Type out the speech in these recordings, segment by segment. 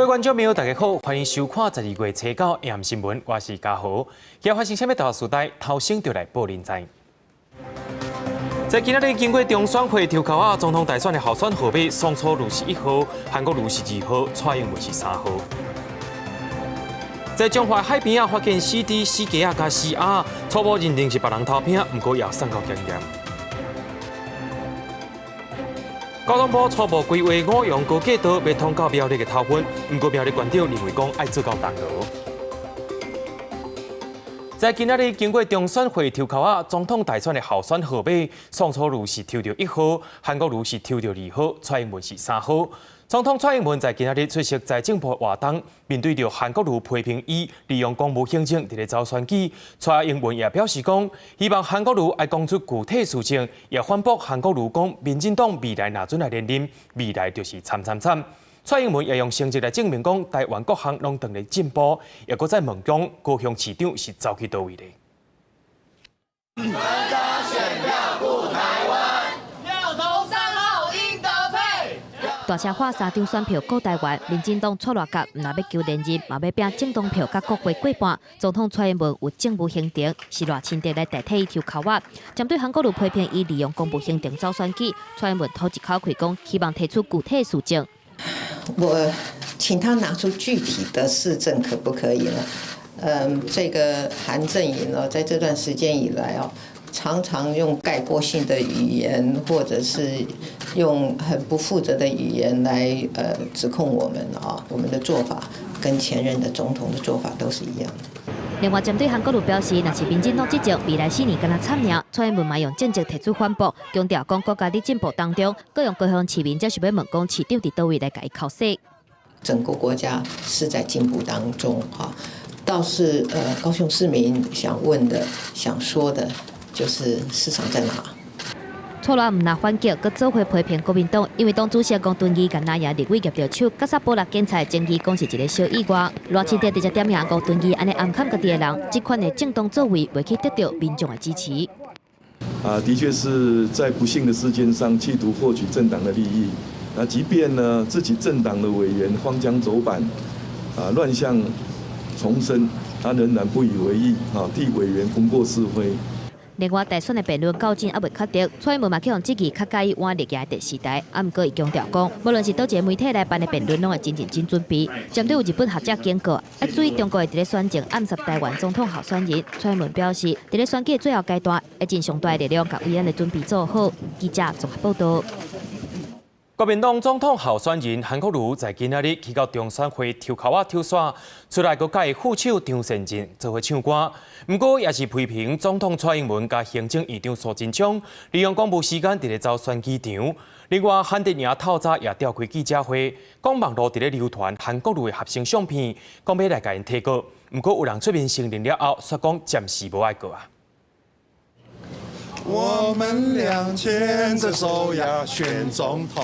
位觀眾朋友，大家好，歡迎收看12月初九暗新聞，我是嘉豪。今日發生啥物大事代，頭先就來報恁知。在今仔日經過中選會抽籤仔，總統大選的候選號碼，宋楚瑜是1號，韓國瑜是2號，蔡英文是3號。在彰化海邊仔發現死豬、死雞仔佮死鴨，初步認定是別人偷拼，毋過也送到檢驗。交通部初步規劃五楊高架道欲通到苗栗的頭份，毋過苗栗縣長認為講愛做到銅鑼。在今仔日經過中選會抽籤仔，總統大選的候選號碼，宋楚瑜是抽著1號，韓國瑜是抽著2號，蔡英文是3號。總統蔡英文在今仔日出席財政部活動，面對著韓國瑜批評伊利用公務行政佇咧走選舉，蔡英文也表示講，希望韓國瑜愛講出具體事情，也反駁韓國瑜講民進黨未來若準來連任，未來就是慘慘慘。蔡英文也用成績來證明講，台灣各項攏當咧進步，也閣再問講高雄市長是走去佗位咧？選票顧台灣，要投3號英德配。大聲喊三張選票顧台灣，民進黨蔡賴甲毋若欲求連任，嘛欲拼政黨票佮國會過半。總統蔡英文有政務行程，是賴清德來代替伊抽籤仔。針對韓國瑜批評伊利用公務行程走選舉，蔡英文吐一口氣講，希望提出具體事證。我請他拿出具體的事證，可不可以呢？這個韓陣營哦，在這段時間以來哦，常常用概括性的語言，或者是用很不負責的語言來指控我們啊，我們的做法跟前任的總統的做法都是一樣的。另外，針對韓國瑜表示，若是民進黨執政，未來4年敢若慘爾，蔡英文嘛用政績提出反駁，強調講國家佇進步當中，閣用高雄市民則是欲問講市長佇佗位來共伊剾洗。整個國家是在進步當中，哈，倒是高雄市民想問的、想說的，就是市長在哪？蔡賴毋若反擊，閣做伙批評國民黨，因為黨主席吳敦義共藍營立委攑著手，佮薩保六檢查爭議，講是一个小意外。賴清德直接點名吳敦義按呢暗崁家己的人，這款的政黨作為，袂去得著民眾的支持。啊，的確是在不幸的事件上，企圖獲取政黨的利益。那即便呢，自己政黨的委員荒腔走板，啊，亂象叢生，他仍然不以為意，啊，替委員功過是非。另外，大選的辯論到今猶未確定，蔡英文嘛去予質疑較佮意換綠營的電視台，啊，毋過伊強調講，無論是佗一个媒體來辦的辯論，攏會真認真準備。針對有日本學者警告，愛注意中國會佇咧選前暗殺台灣總統候選人，蔡英文表示，佇咧選舉的最後階段，會盡上大的力量，共維安的準備做好。記者綜合報導。國民黨總統候選人韓國瑜在今仔日去到中選會抽籤仔抽煞出來，閣佮伊副手張善政做伙唱歌。毋過也是批評總統蔡英文佮行政院長蘇貞昌利用公務時間佇咧走選舉場。另外，韓陣營透早也召開記者會，講網路佇咧流傳韓國瑜的合成相片，講欲來共𪜶提告。毋過有人出面承認了後，煞講暫時無愛告啊。我們倆牽著手呀，選總統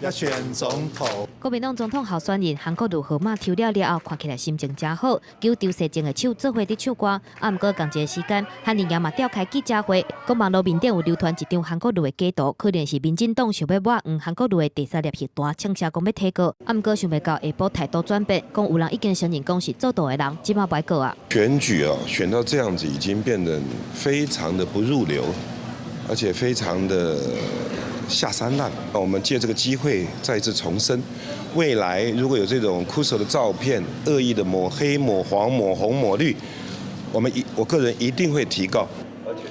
呀，選總統。國民黨總統候選人韓國瑜號碼抽了了後，看起來心情誠好，揪張善政的手做伙佇唱歌。啊，毋過仝一个時間，韓陣營嘛召開記者會，講網路面頂有流傳一張韓國瑜的假圖，可能是民進黨想欲抹黃韓國瑜的第三粒核彈，嗆聲講欲提告。啊，毋過想袂到下晡態度轉變，講有人已經承認講是做圖的人，這馬無愛告啊。選舉啊，選到這樣子已經變得非常的不入流。而且非常的下三濫。我們借這個機會再次重申，未來如果有這種枯手的照片，惡意的抹黑、抹黃、抹紅、抹綠，我個人一定會提告。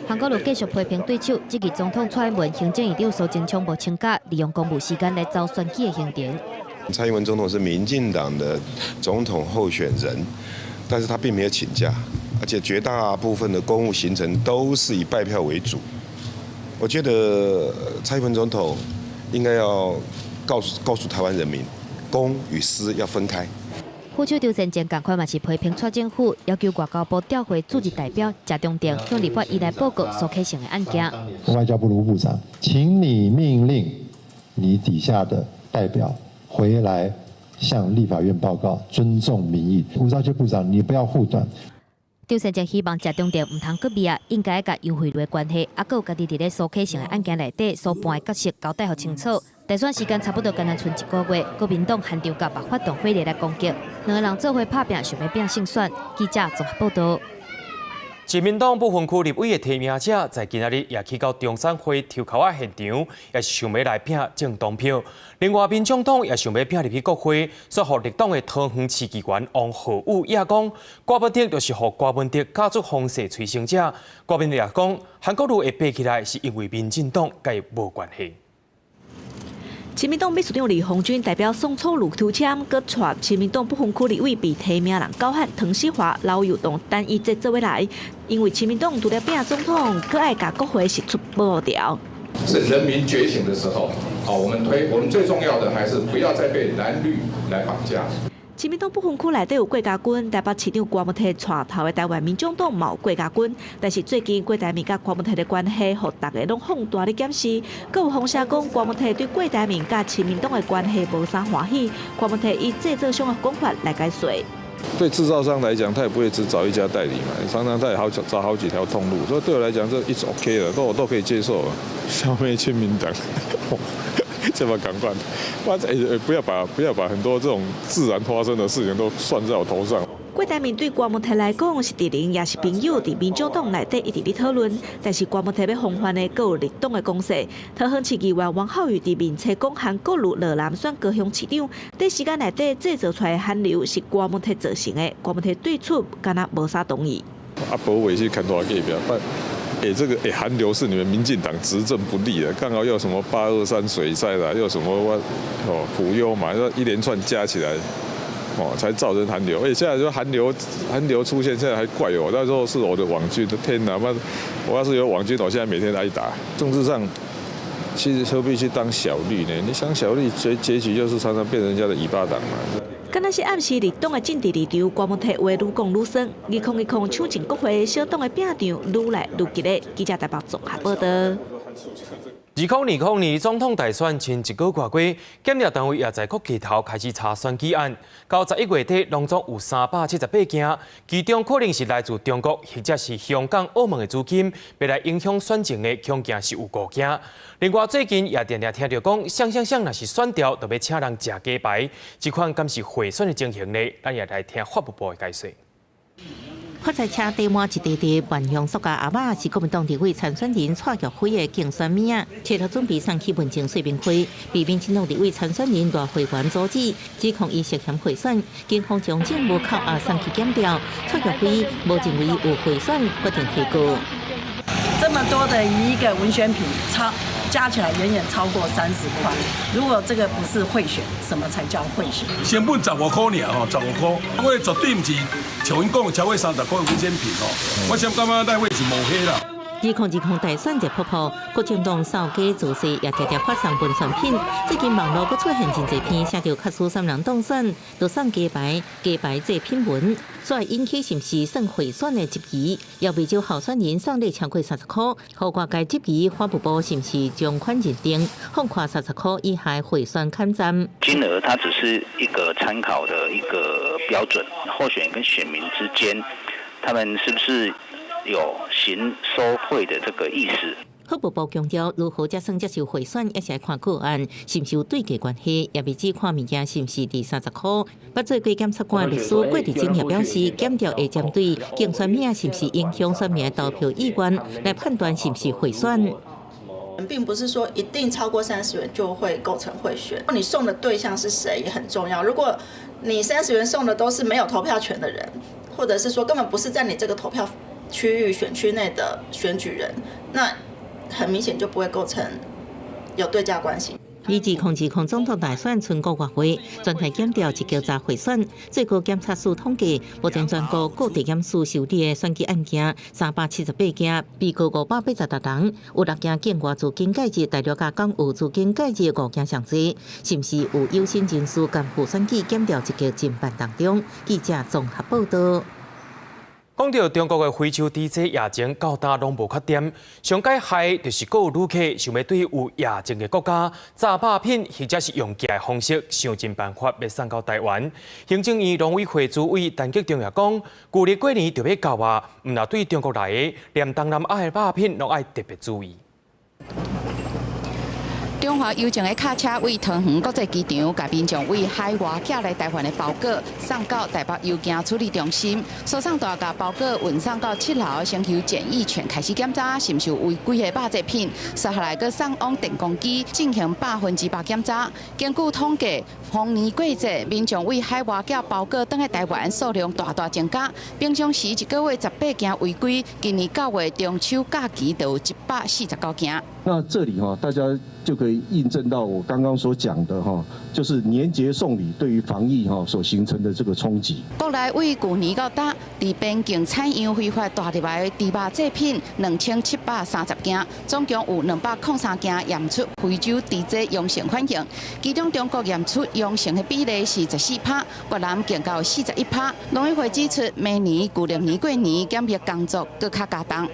韓國瑜繼續批評對手，質疑總統蔡英文、行政院長蘇貞昌無請假，利用公務時間來走選舉的行程。蔡英文總統是民進黨的總統候選人，但是他並沒有請假，而且絕大部分的公務行程都是以拜票為主。我覺得蔡英文總統應該要告訴台灣人民，公與私要分開。副手張善政仝款嘛是批評蔡政府，要求外交部調回駐日代表謝長廷向立法院來報告蘇啟誠的案件。外交部盧部長，請你命令你底下的代表回來向立法院報告，尊重民意。吳釗燮部長，你不要護短。張善政希望食中著毋通閣味啊，應該共楊惠如的關係，啊，閣有家己佇咧蘇啟誠的案件內底所扮的角色交代予清楚。大選時間差不多干焦賰一個月，國民黨現場共白發動火力來攻擊，兩個人做伙拍拚，想欲拼勝選。記者綜合報導。自民黨不分區立委的提名者，在今仔日也去到中選會抽籤仔現場，也是想欲來拼政黨票。另外，民眾黨也想欲拼入去國會，說予綠黨的桃園市議員王浩宇也講，郭文哲就是予郭文哲教出方勢催生者。郭文哲也講，韓國瑜會爬起來，是因為民進黨佮伊無關係。親民黨秘書長李鴻鈞代表宋楚瑜抽籤，閣帶親民黨不分區立委被提名人高喊湯世華、劉幼東、陳怡哲做伙來，因為親民黨除了拼總統，閣愛共國會釋出步調。是人民覺醒的時候，好，我們推，我們最重要的還是不要再被藍綠來綁架。親民黨不分區內底有郭家軍，台北市長郭文泰帶頭的台灣民眾黨嘛有郭家軍，但是最近郭台銘佮郭文泰的關係，予逐家攏放大咧檢視。閣有風聲講郭文泰對郭台銘佮親民黨的關係無啥歡喜，郭文泰以製造商的講法來解說。對製造商來講，他也不會只找一家代理嘛，常常他也好找找好幾條通路，所以對我來講，這一直 OK 的，都我都可以接受。消滅親民黨。這麼趕快，哇！欸，不要把很多這種自然發生的事情都算在我頭上。郭台銘對郭文泰來講是敵人，也是朋友，佇民眾黨內底一直咧討論。但是郭文泰欲防範的，閣有綠黨的攻勢。桃園市議員王浩宇佇面冊講韓國瑜落南選高雄市長，短時間內底製造出來的韓流是郭文泰造成的。郭文泰對此敢若無啥同意。啊，柏惟去看多少個表？欸，這個欸，韓流是你們民進黨執政不力的，剛好又什麼823水災啦，又什麼哦普悠瑪，一連串加起來，哦，才造成韓流。欸，現在說韓流，韓流出現，現在還怪我，那時候是我的網軍，天哪，媽，我要是有網軍，我現在每天挨打。政治上，其實何必去當小綠呢？你想小綠結局就是常常變成人家的尾巴黨嘛。敢若是暗示綠黨的政治立場，郭文泰話愈講愈酸。2020搶進國會，小黨的拚仗愈來愈激烈。記者台北綜合報導。2020年總統大選賰一個外過，檢調單位也在各街頭開始查選舉案。到11月底，攏總有378件，其中可能是來自中國或者是香港、澳門的資金，欲來影響選情的，恐驚是有五件。另外，最近也定定聽著講，啥啥啥若是選掉，就欲請人食雞排，這款敢是賄選的情形呢？咱也來聽法務部的解說。發財車載滿一袋袋萬香塑膠盒仔，是國民黨立委參選人蔡玉輝的競選物仔，車頭準備送去文正說明會，被民進黨立委參選人賴慧媛阻止，指控伊涉嫌賄選，警方將證物扣押送去檢調。蔡玉輝無認為有賄選，決定提告。這麼多的一個文宣品，超加起來遠遠超過30塊。如果這個不是賄選，什麼才叫賄選？成本15塊爾吼，十五塊，我絕對毋是像𪜶講的超過30塊文宣品吼，我想感覺內會是無彼啦。2020大選熱撲撲，國政黨掃街造勢也常常發送文宣品。最近網路閣出現真濟篇寫著假使啥人當選，就送雞排、雞排做品文，所以引起是毋是算賄選的質疑。也未少候選人送禮超過30塊，予外界質疑法務部是毋是將款認定，放寬30塊以下賄選坎站。金額它只是一個參考的一個標準，候選人跟選民之間，他們是不是有行收賄的這個意思？法務部強調，如何才算接受賄選，也是愛看個案，是毋是有對價關係，也袂只看物件是毋是佇30塊。捌做過檢察官律師郭志珍也表示，檢調會針對競選物是毋是影響選民投票意願來判斷是毋是賄選。並不是說一定超過30元就會構成賄選，你送的對象是誰也很重要。如果你30元送的都是沒有投票權的人，或者是說根本不是在你這個投票區域選區內的選舉人，那很明顯就不會構成有對價關係。以2020總統大選賰個月歲，全台檢調一叫查賄選。最高檢察署統計，目前全國各地檢署受理的選舉案件378件，被告586人，有六件境外資金介入，大陸佮港澳資金介入五件上濟，是毋是有有心人士干預選舉？檢調積極偵辦當中。記者綜合報導。講著中國的非洲豬瘟疫情到今攏無較點，上蓋害就是閣有旅客想欲對有疫情的國家炸肉品或者是用寄的方式想盡辦法欲送到台灣。行政院農委會主委陳吉仲也講，舊曆過年就欲到啊，毋但對中國來的，連東南亞的肉品攏愛特別注意。中華郵政的卡車對桃園國際機場，共民眾對海外寄來台灣的包裹送到台北郵件處理中心，輸送帶共包裹運送到七樓的星球檢疫犬開始檢查，是毋是有違規的肉製品，接下來閣送往電光機進行100%檢查。根據統計，逢年過節，民眾對海外寄包裹轉來台灣數量大大增加。平常時一個月18件違規，今年9月中秋假期就有149件。那這裡哈，大家就可以印證到我剛剛所講的哈，就是年節送禮對於防疫哈所形成的這個衝擊。國內對舊年到今，佇邊境採樣非法帶入來的豬肉製品2730件，總共有203件驗出非洲豬瘟陽性反應，其中中國驗出陽性的比例是14趴，越南更到41趴。農委會指出，明年舊曆年過年檢疫工作閣較加重。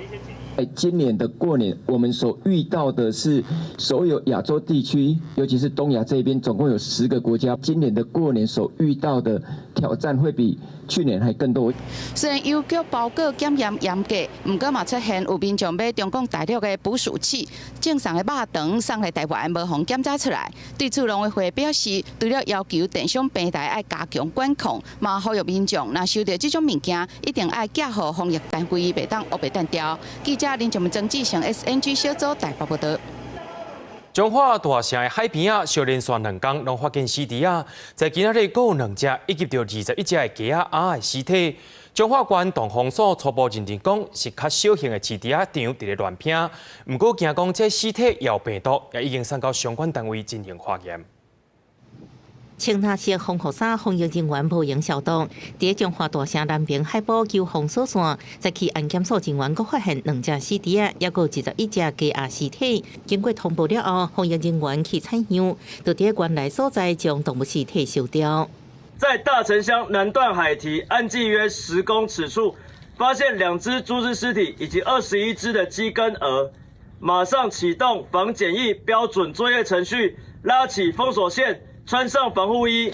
在今年的過年，我們所遇到的是所有亞洲地區，尤其是東亞這邊，總共有10個國家。今年的過年所遇到的挑戰會比去年還更多。雖然郵局包裹檢驗嚴格，毋過嘛出現有民眾買中國大陸的捕鼠器，贈送的肉腸送來台灣，無予檢查出來。對此，農委會表示，除了要求電商平台愛加強管控，嘛呼籲民眾若收著這種物件，一定愛寄予防疫單位，袂當烏白擲掉。記者林靜文、曾志成 SNG 小組台北報導。彰化大城的海邊仔，相連續2工攏發現死豬仔，在今仔日閣有兩隻以及著21隻的雞仔鴨的屍體。彰化縣動防所初步認定講是較小型的飼豬仔場佇咧亂拚，毋過驚講這屍體也有病毒，也已經送到相關單位進行化驗。穿藍色防護衫，防疫人員無閒消毒。佇彰化大城南平海埔救封鎖線，早起安檢所人員閣發現兩隻死豬仔，抑閣21隻雞鴨屍體。經過通報了後，防疫人員去採樣，就佇原來所在將動物屍體收掉。在大城鄉南段海堤岸際約10公尺處，發現兩隻豬隻屍體以及21隻的雞跟鵝，馬上啟動防檢疫標準作業程序，拉起封鎖線。穿上防護衣，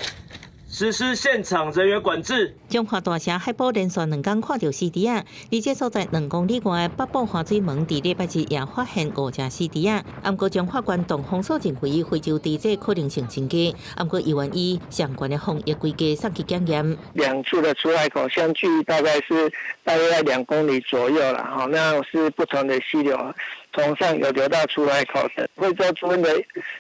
實施現場人員管制。彰化大城海埔連續2工看著死豬仔，離這所在2公里外的北埔花水門，佇禮拜日也發現五隻死豬仔。毋過彰化縣動防所認為非洲豬瘟可能性真低，毋過猶願依相關的防疫規格送去檢驗。兩處的出海口相距大概是大約在2公里左右啦，哈，那是不同的溪流。從上游流到出海口的，非洲豬瘟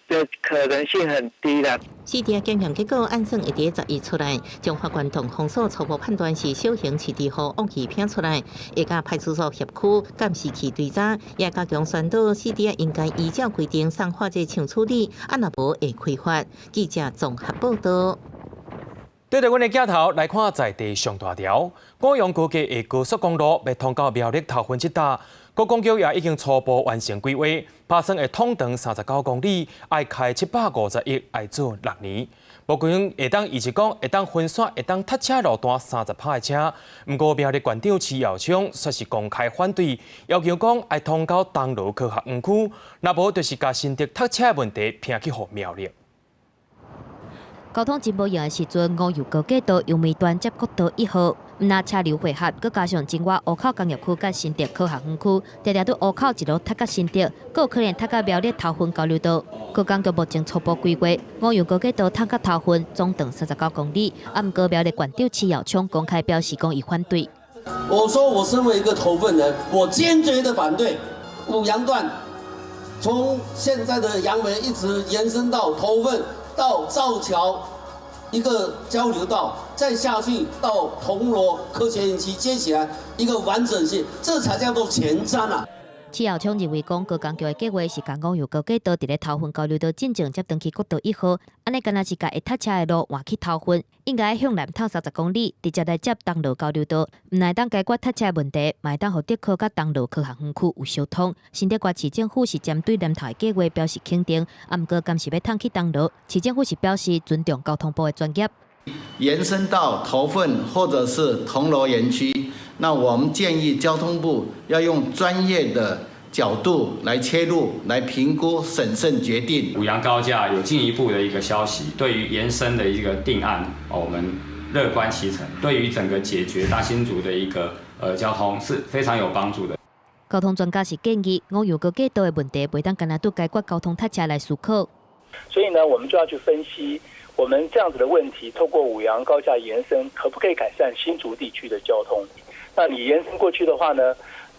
的可能性很低啦。死豬檢驗結果按算會佇10日出來，彰化縣動防所初步判斷是小型飼豬戶惡意拚出來，會佮派出所協區監視器追查，也加強宣導死豬應該依照規定送化劑廠處理，啊若無會開罰。記者綜合報導。對著阮的鏡頭來看，在地上大條，五楊高架的高速公路欲通到苗栗頭份這搭，觀光局也已經初步完成規劃，拍算會通長39公里，愛開750億，愛做6年。目前會當預測講，會當分線，會當塞車路段30趴的車。毋過苗栗縣長徐耀昌煞是公開反對，要求講愛通到銅鑼科學園區，若無就是共新竹塞車的問題拚去予苗栗。交通真無閒的時陣，五楊高架道楊梅段接國道1號，毋但車流匯合，閣加上真倚湖口工業區佮新竹科學園區，定定佇湖口一路塞到新竹，閣有可能塞到苗栗頭份交流道。觀光局目前初步規劃，五楊高架道通到頭份總長39公里，啊，毋過苗栗縣長徐耀昌公開表示講伊反對。我說我身為一個頭份人，我堅決的反對五楊段，從現在的楊梅一直延伸到頭份。到造橋一個交流道，再下去到銅鑼科學園區接起來一個完整性，這才叫做前瞻啊！徐耀昌認為講，觀光局的計劃是共五楊高架道佇咧頭份交流道進前接轉去國道1號，按呢敢若是共會塞車的路換去頭份，應該向南通30公里，直接來接銅鑼交流道，毋但會當解決塞車問題，嘛會當予竹科佮銅鑼科學園區有相通。新竹縣市政府是針對南投的計劃表示肯定，啊，毋過敢是欲通去銅鑼，市政府是表示尊重交通部的專業。延伸到頭份或者是銅鑼園區，那我們建議交通部要用專業的角度來切入，來評估、審慎決定。五楊高架有進一步的一個消息，對於延伸的一個定案，我們樂觀其成，對於整個解決大新竹的一個交通是非常有幫助的。交通專家是建議，五楊高架道的問題，袂當干焦對解決交通塞車來思考。所以呢，我們就要去分析，我們這樣子的問題，透過五楊高架延伸，可不可以改善新竹地區的交通？那你延伸過去的話呢，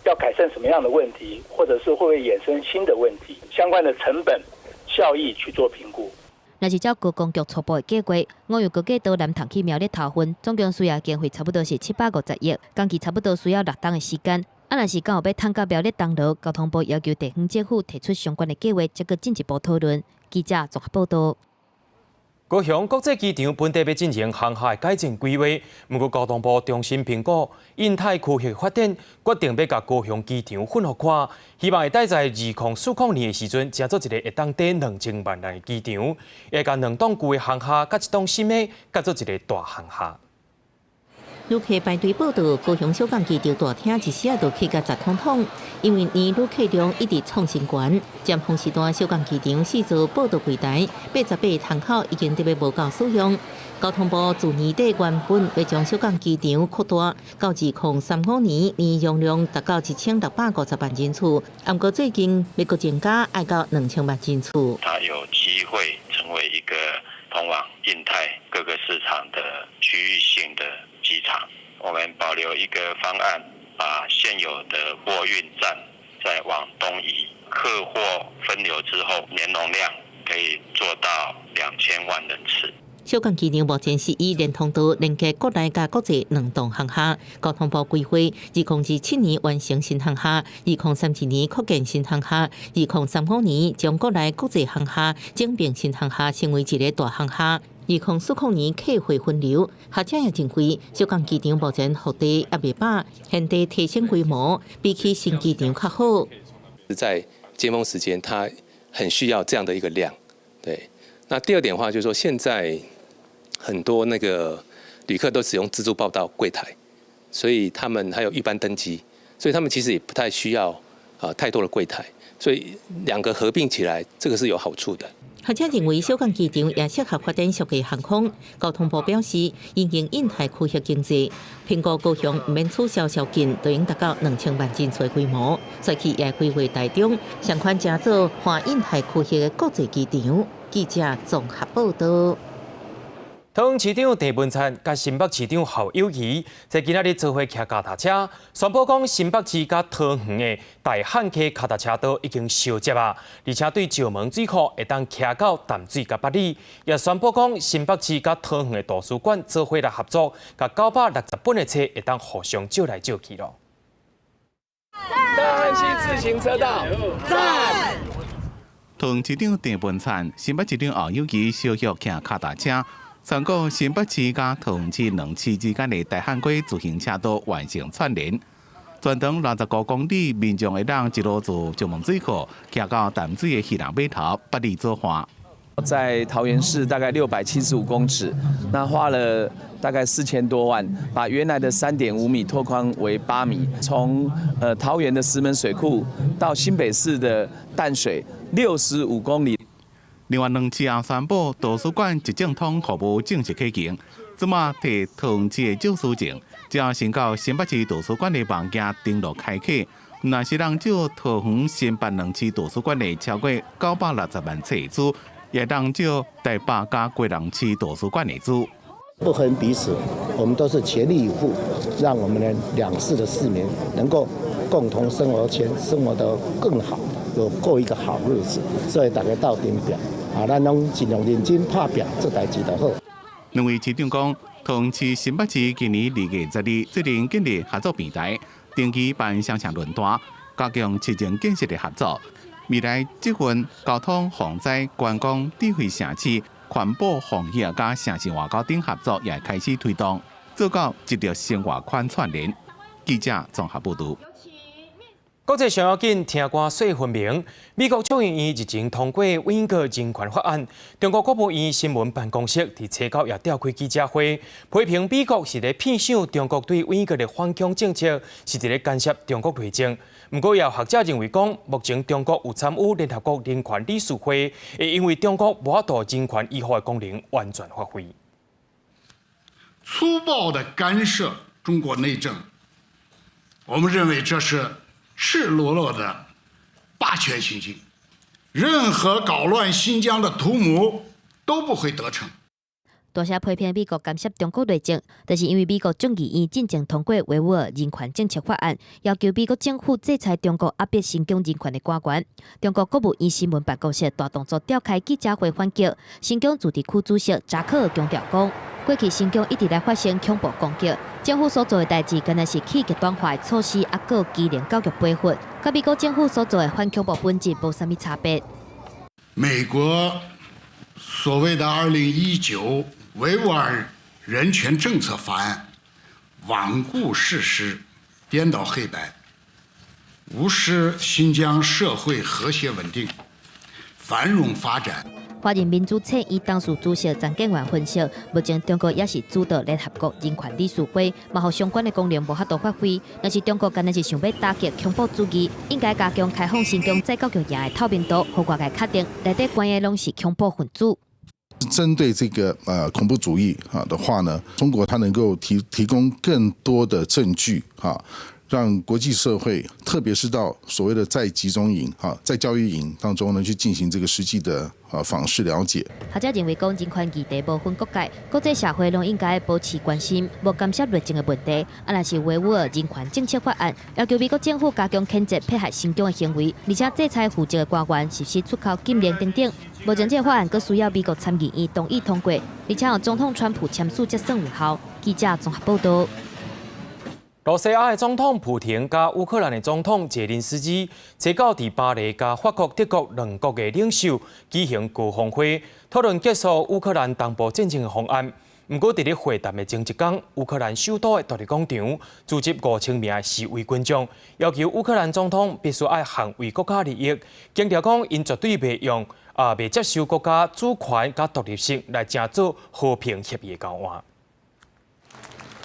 要改善什麼樣的問題，或者是會不會衍生新的問題？相關的成本效益去做評估。若是照高工局初步的計劃，五楊高架道南通去苗栗頭份，總共需要經費差不多是750億，工期差不多需要6冬的時間。啊，若是敢有欲通到苗栗東螺，交通部要求地方政府提出相關的計劃，才閣進一步討論。記者綜合報道。高雄國際機場本底欲進行航廈改進規劃，毋過交通部重新評估印太區域發展，決定欲共高雄機場混合化，希望會當在2040年的時陣，成做一个會當載2000萬人的機場，會共兩棟舊的航廈佮一棟新的，合做一个大航廈。旅客排隊報到，高雄小港機場大廳一時仔就擠甲雜通通，因為年旅客量一直創新高。尖峰時段，小港機場四座報到櫃台88個窗口已經特別無夠使用。交通部自年底原本欲將小港機場擴大到2035年，年容量達到1650萬人次，毋過最近欲閣增加，愛到2000萬人次。它有機會成為一個通往印太各個市場的區域性的機場，我們保留一個方案，把現有的貨運站再往東移，客貨分流之後，年容量可以做到2000萬人次。小港機場目前是以連通道連接國內佮國際兩棟航廈。交通部規劃，2027年完成新航廈，2032年擴建新航廈，2035年將國內國際航廈整併新航廈，成為一个大航廈。2040年客貨分流，學者也認為，小港機場目前腹地猶未飽，現地提升規模，比起新機場較好。在尖峰時間，它很需要這樣的一個量。對，那第二點的話，就是說現在很多那個旅客都使用自助報到櫃台，所以他們還有預班登機，所以他們其實也不太需要太多的櫃台，所以兩個合併起來，這個是有好處的。學者認為，小港機場也適合發展商業航空。交通部表示，因應印太區域經濟，評估高雄毋免取消宵禁，就應達到2000萬人次規模。所以也規劃台中相款成做環印太區域的國際機場。記者綜合報道。桃園市長鄭文燦佮新北市長侯友宜在今仔日做伙騎腳踏車，宣布講新北市佮桃園的大漢溪腳踏車道已經相接啊，而且對石門水庫會當騎到淡水佮八里，也宣布講新北市佮桃園的圖書館做伙來合作，共960本的冊會當互相借來借去囉。大漢溪自行車道，讚！桃園市長鄭文燦、新北市長侯友宜相約騎腳踏車。宣告新北市佮桃園市兩市之間的大漢溪自行車道完成串聯，全長65公里，民眾會當一路自石門水庫騎到淡水的漁人碼頭，八里做伴。在桃園市大概675公尺，那花了大概4000多萬，把原來的3.5米拓寬為8米，從桃園的石門水庫到新北市的淡水65公里。另外，兩市也宣布圖書館一證通服務正式啟動，這馬提桃園市的借書證，只要先到新北市圖書館的網頁登錄開啟，若是人借桃園新北兩市圖書館的超過960萬冊書，也當借台北佮基隆市圖書館的書。不分彼此，我們都是全力以赴，讓我們的兩市的市民能夠共同生活圈，生活得更好，有過一個好日子。所以大家鬥陣拼，啊，咱攏盡量認真拍拼，做代誌就好。兩位市長講，桃園市、新北市今年2月12最近建立合作平台，定期辦雙向論壇，加強市政建設的合作。未來捷運、交通、防災、觀光、智慧城市、環保、防疫佮城市外交等合作也開始推動，做到一個生活圈串聯。記者綜合報道。國際上要緊，聽歌說分明。美國眾議院日前通過維吾爾人權法案，中國國務院新聞辦公室佇初九也召開記者會，批評美國是咧騙想中國對維吾爾的反恐政策是佇咧干涉中國內政。毋過，也有學者認為講，目前中國有參與聯合國人權理事會，會因為中國無法度人權維護的功能完全發揮。粗暴的干涉中國內政，我們認為這是赤裸裸的霸權行徑，任何搞亂新疆的圖謀都不會得逞。大聲批評美國干涉中國內政，就是因為美國眾議院進前通過維吾爾人權政策法案，要求美國政府制裁中國壓迫新疆人權的官員。中國國務院新聞辦公室大動作召開記者會反擊，新疆自治區主席扎克爾強調講，過去新疆一直來發生恐怖攻擊，政府所做的代誌，敢若是去極端化的措施，抑閣機能教育培訓，佮美國政府所做的反恐怖本質無啥物差別。美國所謂的2019維吾爾人權政策法案，罔顧事實，顛倒黑白，無視新疆社會和諧穩定、繁榮發展。華人民主策院董事主席陳建元分析，目前中國也是主導聯合國人權理事會，嘛予相關的功能無法度發揮。若是中國敢若是想欲打擊恐怖主義，應該加強開放新疆再教育營的透明度，予外界確定內底關的攏是恐怖分子。針對這個恐怖主義啊的話呢，中國它能夠提供更多的證據哈，讓國際社會，特別是到所謂的再集中營啊、再教育營當中呢，去進行這個實際的啊訪視了解。學者認為，講人權議題無分國界，國際社會攏應該保持關心，無干涉內政的問題。啊，若是維吾爾人權政策法案，要求美國政府加強譴責迫害新疆的行為，而且制裁負責的官員實施出口禁令等等。目前這個法案閣需要美國參議院同意通過，而且予總統川普簽署才算有效。記者綜合報道。羅西亞的總統普廷佮烏克蘭的總統澤連斯基，初九佇巴黎佮法國、德國兩國的領袖舉行高峰會，討論結束烏克蘭東部戰爭的方案。毋過，佇咧會談的前一工，烏克蘭首都的獨立廣場組織5000名的示威群眾，要求烏克蘭總統必須愛捍衛國家利益，強調講𪜶絕對袂用啊，袂接受國家主權佮獨立性來成做和平協議的交換。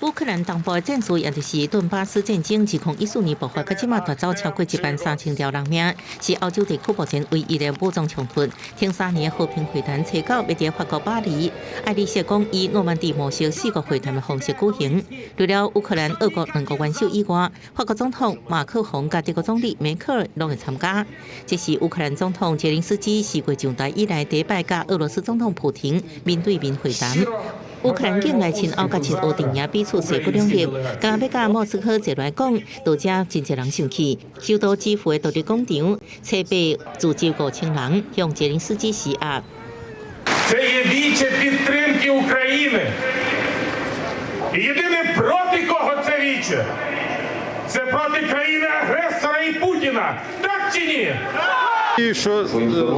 烏克蘭東部的戰事，也就是頓巴斯戰爭，2014年爆發，到這馬奪走超過1萬3000條人命，是歐洲地區目前唯一的武裝衝突。停3年的和平會談，初九欲佇法國巴黎，愛麗舍宮以諾曼底模式四國會談的方式舉行。除了烏克蘭、俄國兩國元首以外，法國總統馬克宏佮德國總理梅克爾攏會參加。這是烏克蘭總統澤連斯基四月上台以來第一擺佮俄羅斯總統普廷面對面會談。烏克蘭境內親歐佮親俄陣營彼此勢不兩立，敢欲佮莫斯科坐來講，導致真濟人生氣。首都基輔的獨立廣場，初八聚集5000人向澤連斯基施壓。 Це є віче підтримки України. І єдине, проти кого це віче, це проти країни-агресора і Путіна. Так чи ні? І що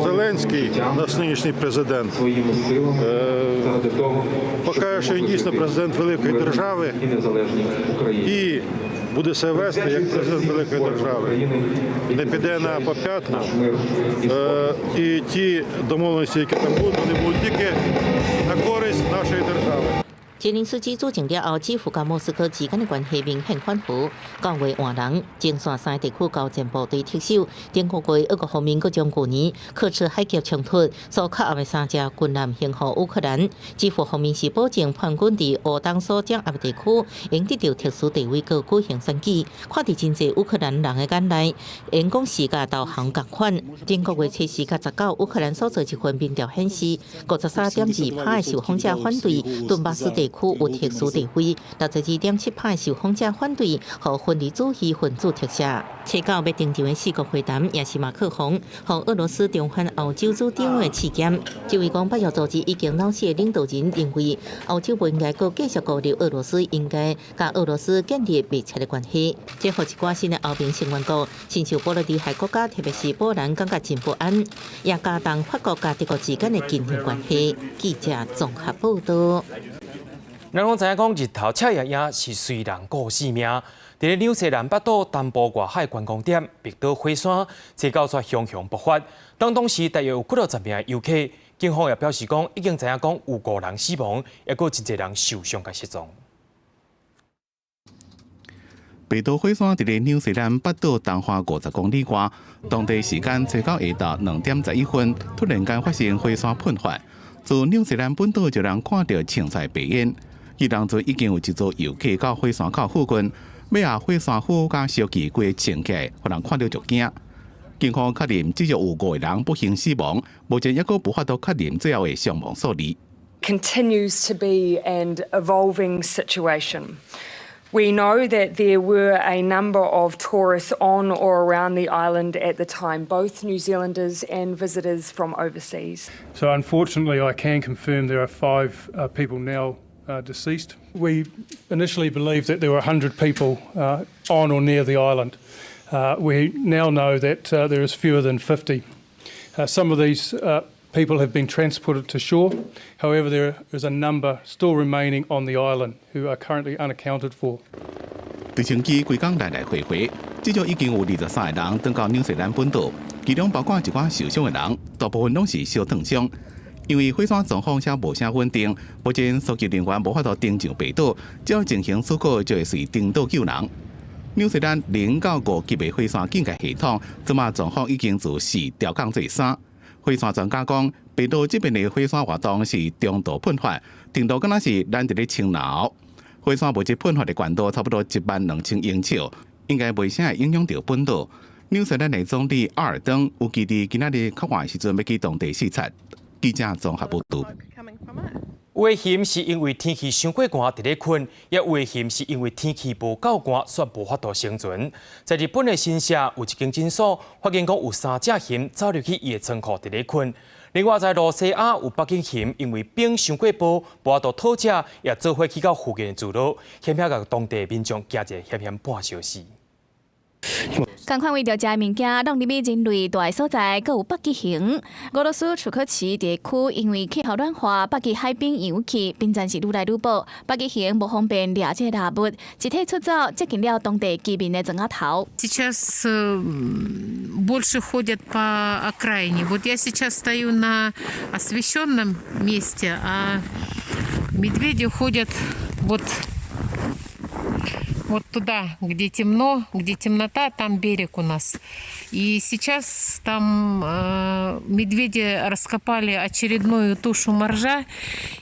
Зеленський, наш нинішній президент, покаже, що він дійсно президент великої держави і буде себе вести як президент великої держави, не піде на попятну. І ті домовленості, які там будуть, вони будуть тільки на користь нашої держави. 澤連斯基主政了後，基輔佮莫斯科之間的關係明顯緩和。九月換人，前線三個地區交戰部隊撤守。頂個月，俄國方面閣將舊年刻赤海峽衝突所扣押的三隻軍艦還予烏克蘭。基輔方面是保證叛軍佇烏東所掌握地區，會得著特殊地位，閣舉行選舉。看佇真濟烏克蘭人的眼內，會講是佮投降仝款。頂個月初四佮19，烏克蘭所做一份民調顯示，53.2%的受訪者反對頓巴斯地區有特殊地位，62.7%的受訪者反對予分離主義分子特赦。初九欲登場的四國會談，也是馬克宏予俄羅斯重返歐洲主張的試驗。這位講北約組織已經老死的領導人認為，歐洲不應該閣繼續孤立俄羅斯，應該佮俄羅斯建立密切的關係。這予一寡新的歐盟成員國，親像波羅的海國家，特別是波蘭，感覺真不安，也加重法國佮德國之間的緊張關係。記者綜合報道。人攏知影講，日頭赤炎炎是隨人顧性命。佇咧紐西蘭北島東部外海觀光點碧島火山，這到煞熊熊爆發。當時大約有幾若十名遊客，警方也表示講，已經知影講有五人死亡，抑閣真濟人受傷佮失蹤。碧島火山佇咧紐西蘭北島東岸50公里外，當地時間初九下晝2點11分，突然間發生火山噴發，自紐西蘭本島就人看著衝出白煙。彼當陣已經有一組遊客到火山口附近，尾仔火山灰佮燒氣規个衝起來，予人看著就驚。警方確認至少有五個人不幸死亡，目前猶閣無法度確認最後的傷亡數字。 Continues to be an evolving situation. We know that there were a number of tourists on or around the island at the time, both New Zealanders and visitors from overseas. So unfortunately, I can confirm there are five people now deceased. We initially believed that there were 100 people on or near the island. We now know that there is fewer than 50. Some of these people have been transported to shore. However, there is a number still remaining on the island who are currently unaccounted for. 直升機規工來來回回，至少已經有23個人轉到紐西蘭本島，其中包括一寡受傷的人，大部分攏是小燙傷。因為火山狀況尚無啥穩定，目前搜救人員無法度登上白島，只要情形許可，就會隨登島救人。紐西蘭0到5級的火山警戒系統，這馬狀況已經自四調降做三。火山專家講，白島這邊的火山活動是中度噴發，程度敢若是咱佇咧清腦。火山物質噴發的懸度差不多1萬2000英尺，應該袂啥會影響著本島。紐西蘭的總理阿爾登預計佇今仔日較晚時陣欲去當地視察。記者綜合報導。有的熊是因為天氣傷過寒佇咧睏，也有的熊是因為天氣無夠寒，煞無法度生存。在日本的新社有一間診所，發現講有三隻熊走入去伊的倉庫佇咧睏。另外在露西亞有北極熊，因為冰傷過薄，無法度討食，也做伙去到附近的聚落，險險共當地民眾驚一个險險半相死。仝款為著食的物件，攏入去人類蹛的所在，閣有北極熊。俄羅斯楚科奇地區因為氣候暖化，北極海冰融去，冰層是愈來愈薄。北極熊無方便掠這个獵物，集體出走，接近了當地居民的庄仔頭。 Сейчас больше ходят по окраине. Вот я сейчас стою на освещенном месте, а медведи ходят вот туда, где темно, где темнота, там берег у нас. И сейчас там медведи раскопали очередную тушу моржа.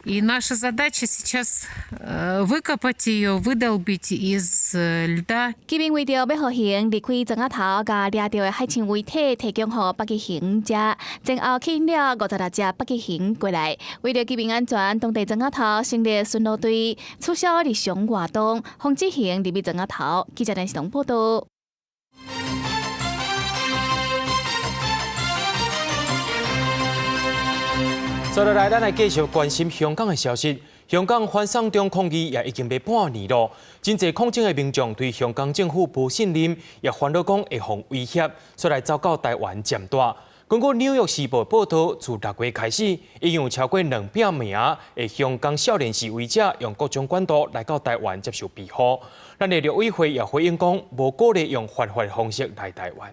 И наша задача сейчас выкопать ее, выдолбить из льда. 居民為著欲予熊離開庄仔頭，共掠著的海象遺體提供予北極熊食，前後吸引了56隻北極熊過來。為著居民安全，當地莊仔頭成立巡邏隊，取消日常活動，防止熊入去莊仔頭。記者電視報導。接落來，咱來繼續關心香港的消息。香港反送中抗議也已經欲半年囉，真濟抗爭的民眾對香港政府無信任，也煩惱講會予威脅，煞來走到台灣佔大。根據《紐約時報》報導，自6月開始，已經有超過200名的香港少年示威者用各種管道來到台灣接受庇護。咱的陸委會也回應講，無鼓勵用犯法的方式來台灣。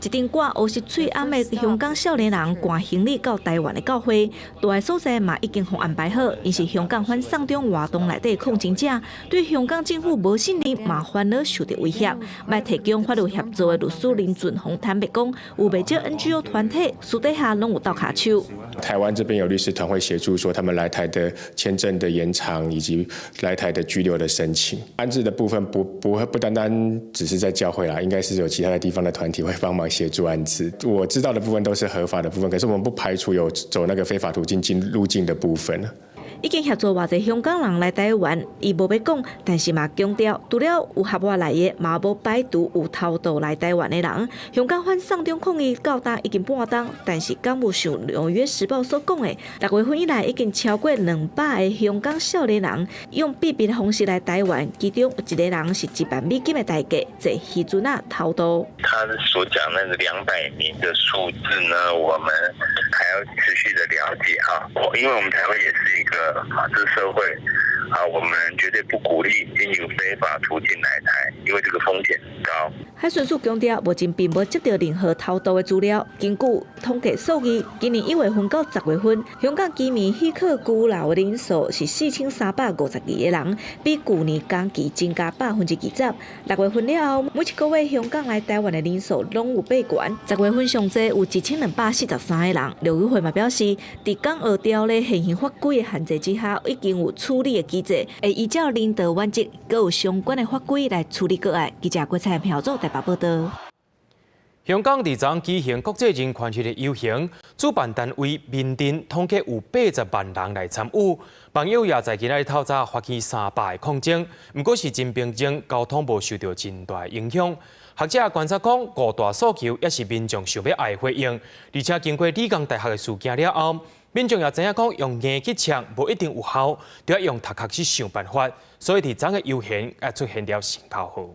一陣掛烏色喙罨的香港少年人攜行李到台灣的教會，蹛的所在嘛已經予安排好。𪜶是香港反送中活動內底抗爭者，對香港政府無信任，嘛煩惱受著威脅。欲提供法律協助的律師林俊宏坦白講，有袂少 NGO 團體私底下攏有鬥跤手。台灣這邊有律師團會協助，說他們來台的簽證的延長以及來台的居留的申請。安置的部分不單單只是在教會啦，應該是有其他的地方的團體會幫忙協助安置。我知道的部分都是合法的部分，可是我們不排除有走那個非法途徑進入境的部分。已經協助偌濟香港人來台灣，伊無欲講，但是嘛強調，除了有合法來的，嘛無排除有偷渡來台灣的人。香港反送中抗議到今已經半冬，但是敢有像《紐約時報》所講的，6月份以來已經超過200個香港少年人用秘密的方式來台灣，其中有一個人是1萬美金的代價，坐漁船仔偷渡。他所講那個200名的數字呢，我們還要持續的了解啊，因為我們台灣也是一個。法治社會啊，我們絕對不鼓勵經由非法途徑來台，因為這個風險高。海巡署強調，目前並無接到任何偷渡的資料。根據統計數字，今年一月份到十月份，香港居民許可居留的人數是4352個人，比舊年同期增加20%。六月份了後，每一個月香港來台灣的人數攏有變懸。十月份上濟有1243個人。陸委會嘛表示，佇港澳條例現行法規的限制之下，已經有處理的機制，會依照人道原則，閣有相關的法規來處理個案。記者郭彩票組台北報道。香港佇昨舉行國際人權日的遊行，主辦單位民陣統計有80萬人來參與，網友也在今仔日透早發起300個抗爭，毋過是真平靜，交通無受到真大影響。學者觀察講，五大訴求也是民眾想欲愛回應，而且經過理工大學的事件了後，民眾也知影講用硬去搶無一定有效，就愛用頭殼去想辦法，所以佇昨个遊行也出現了新口號。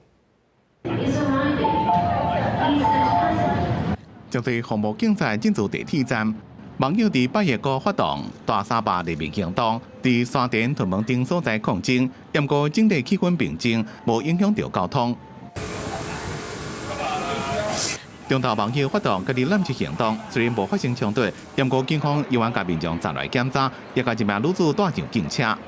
針對服務警察進駐地鐵站，網友佇八月五發動大三巴黎明行動，佇沙田屯門頂所在抗爭，毋過整體氣氛平靜，無影響著交通。中晝網友發動家己攬一行動，雖然無發生衝突，毋過警方依然共民眾站來檢查，也共一名女子帶上警車。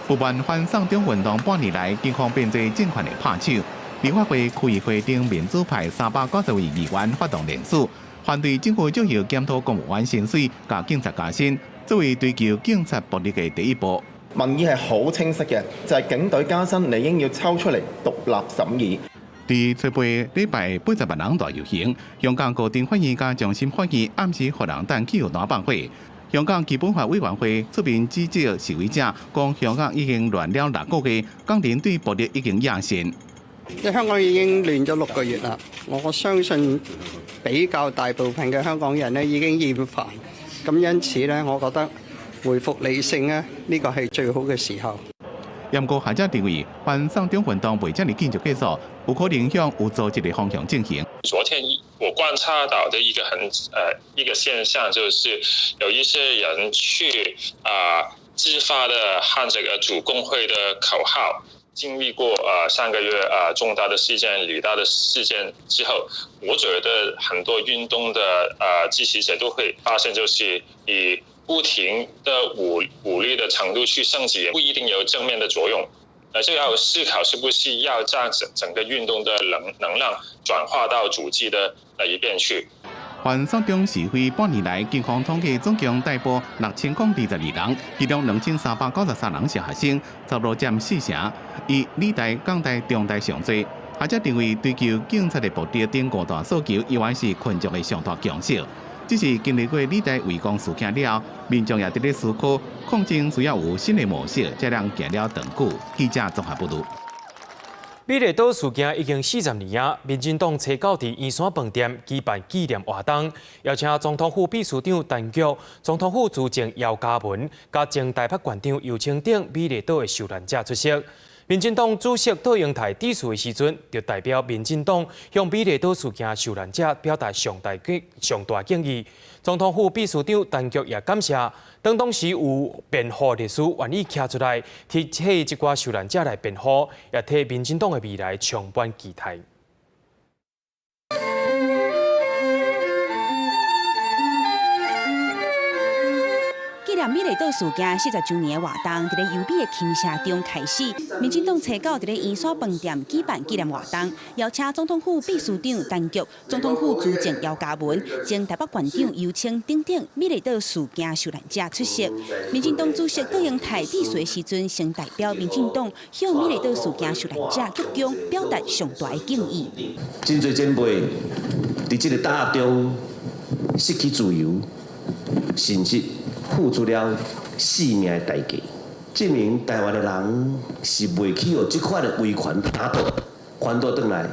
不滿反送中運動半年來，警方變做政權的拍手。立法會、區議會等民主派390位議員發動聯署，反對政府將要檢討公務員薪水、共警察加薪，作為追求警察暴力的第一步。民意係好清晰嘅，就係警隊加薪，理應要抽出嚟獨立審議。佇初八禮拜80萬人大遊行，香港高等法院佮終審法院暗時予人等汽油彈放火。香港基本法委員會出面指責示威者，講香港已經亂了六個月，港人對暴力已經厭倦。因為香港已經亂咗六個月啦，我相信比較大部分嘅香港人呢已經厭煩，咁因此呢，我覺得回復理性呢，呢個係最好嘅時候。毋過學者認為，反送中運動袂遮爾緊就結束，有可能向有組織的方向進行。昨天我觀察到的一個很一個現象，就是有一些人去自發的喊這個主工會的口號。經歷過上個月重大的事件、理大的事件之後，我覺得很多運動的支持者都會發現，就是以不停的武力的程度去升級，不一定有正面的作用。就要思考是不是要將整個運動的能量轉化到組織的那一邊去。反送中示威半年來，警方統計總共逮捕6022人，其中2393人是學生，差不多佔四成。以理大、港大、中大上濟。學者認為追求警察的暴力等五大訴求，依然是群眾的上大共識。只是經歷過理大圍攻事件了後，民眾也佇咧思考抗爭需要有新的模式，才能行了長久。記者綜合報導。美麗島事件已經40年啊！民進黨初九佇圓山飯店舉辦紀念活動，邀請總統府秘書長陳菊、總統府資政姚嘉文、佮前台北縣長游清等美麗島的受難者出席。民進黨主席卓榮泰致辭的時陣，就代表民進黨向美麗島事件受難者表達上大敬意。總統府秘書長陳菊也感謝，當時有辯護律師願意徛出來替這寡受難者來辯護，也替民進黨的未來充滿期待。紀念美麗島事件40週年的活動，佇咧優美的琴聲中開始。民進黨初九佇咧圓山飯店舉辦紀念活動，邀請總統府秘書長陳菊、總統府資政姚嘉文、前台北縣長游清等等美麗島事件受難者出席。民進黨主席卓榮泰致辭的時陣，先代表民進黨向美麗島事件受難者鞠躬，表達上大的敬意。真濟前輩佇這個打壓中失去自由，甚至付出了性命的代價，證明台灣的人是袂去予這款的威權打倒，反倒轉來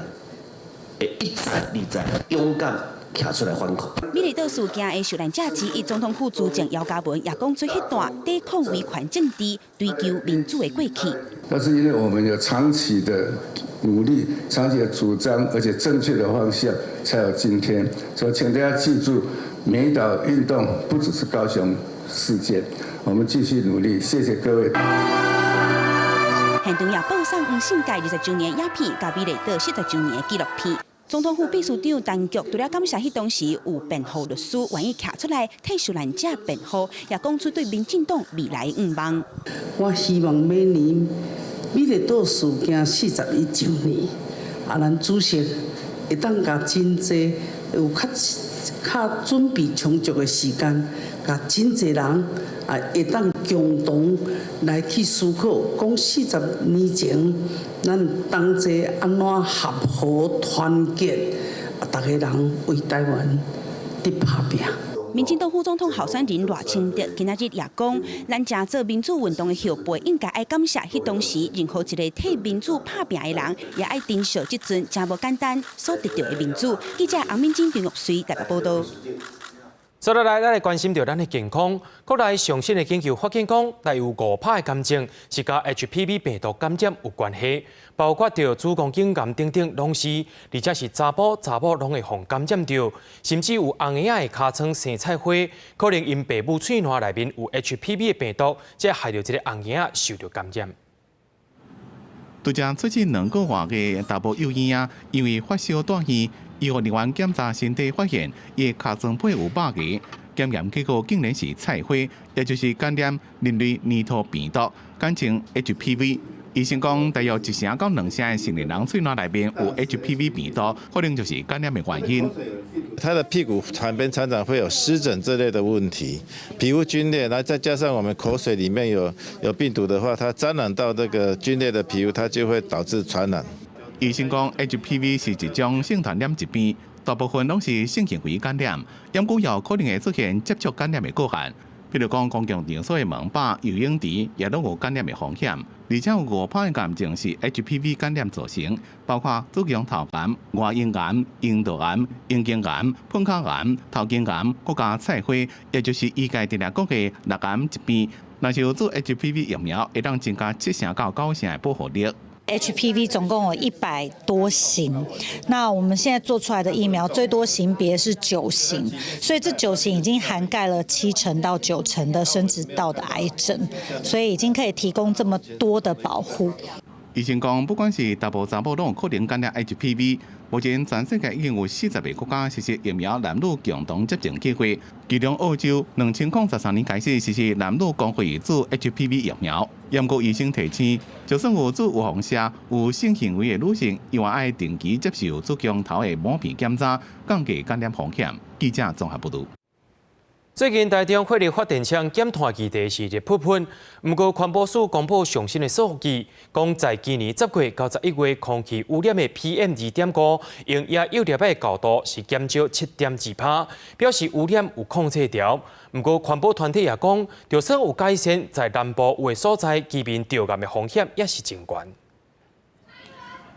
會一再二再勇敢徛出來反抗。美麗島事件的受難者之一，總統府資政姚嘉文也講出彼段抵抗威權政治、追求民主的過去。但是因為我們有長期的努力、長期的主張，而且正確的方向，才有今天。所以請大家記住，美島運動不只是高雄事件，我們繼續努力，謝謝各位。現場也播送黃信介20周年影片，佮美麗島40周年的紀錄片。總統府秘書長陳菊除了感謝彼當時有辯護律師願意徛出來替受難者辯護，也講出對民進黨未來願望。我希望每年美麗島事件41周年，啊，咱主席會當共真濟有較較準備充足的時間，共真濟人啊會當共同來去思考，講40年前咱同齊按怎合夥團結，啊，逐个人為台灣佇拍拚。民進黨副總統候選人賴清德今仔日也講，咱誠做民主運動的後輩，應該愛感謝彼當時任何一个替民主拍拚的人，也愛珍惜這陣誠無簡單所得著的民主。記者洪敏珍、張玉穗台北報導。接落來，咱來關心著咱的健康。國內上新的研究發現講，大約有5%的癌症是佮 HPV 病毒感染有關係，包括著子宮頸癌等等，攏是，而且是查埔查某攏會予感染著，甚至有紅嬰仔的尻川生菜花，可能𪜶爸母喙瀾內面有 HPV 的病毒，才害著這个紅嬰仔受著感染。拄才出世2個外的查埔幼嬰仔，因為發燒住院，醫護人員檢查身體發現，伊的尻川皮有肉芽，檢驗結果竟然是菜花，也就是感染人類乳頭病毒，簡稱 HPV。醫生講，大約1成到2成的成年人喙瀾內面有 HPV 病毒，可能就是感染的原因。他的屁股旁邊常常會有濕疹這類的問題，皮膚皸裂，然後再加上我們口水裡面有病毒的話，它沾染到這個皸裂的皮膚，它就會導致傳染。醫生講，HPV 是一種性傳染疾病，大部分攏是性行為感染，毋過有可能會出現接觸感染的個案。比如講，公共場所的門把、游泳池也攏有感染的風險。而且有5%的癌症是 HPV 感染造成，包括子宮頭癌、外陰癌、陰道癌、陰莖癌、噴口癌、頭頸癌，閣加菜花，也就是醫界定定講的六癌一病。若是有注 HPV 疫苗，會當增加7成到9成的保護力。 HPV 總共有100多型，那我們現在做出來的疫苗最多型別是九型，所以這九型已經涵蓋了7成到9成的生殖道的癌症，所以已經可以提供這麼多的保護。醫生講，不管是查埔查某，攏有可能感染 HPV。目前全世界已經有40個國家實施疫苗男女共同接種計劃，其中澳洲2013年開始實施男女公費注 HPV 疫苗。毋過醫生提醒，就算有注預防射、有性行為的女性，伊嘛愛定期接受子宮頭的抹片檢查，降低感染風險。記者綜合報導。最近台中火力發電廠減碳議題是熱噴噴，毋過環保署公布上新的數據，講在今年10月到11月空氣污染的 PM 2.5用野幼粒的高度是減少7.2%，表示污染有控制牢。毋過環保團體也講，就算有改善，在南部有的所在，居民著癌的風險也是真懸。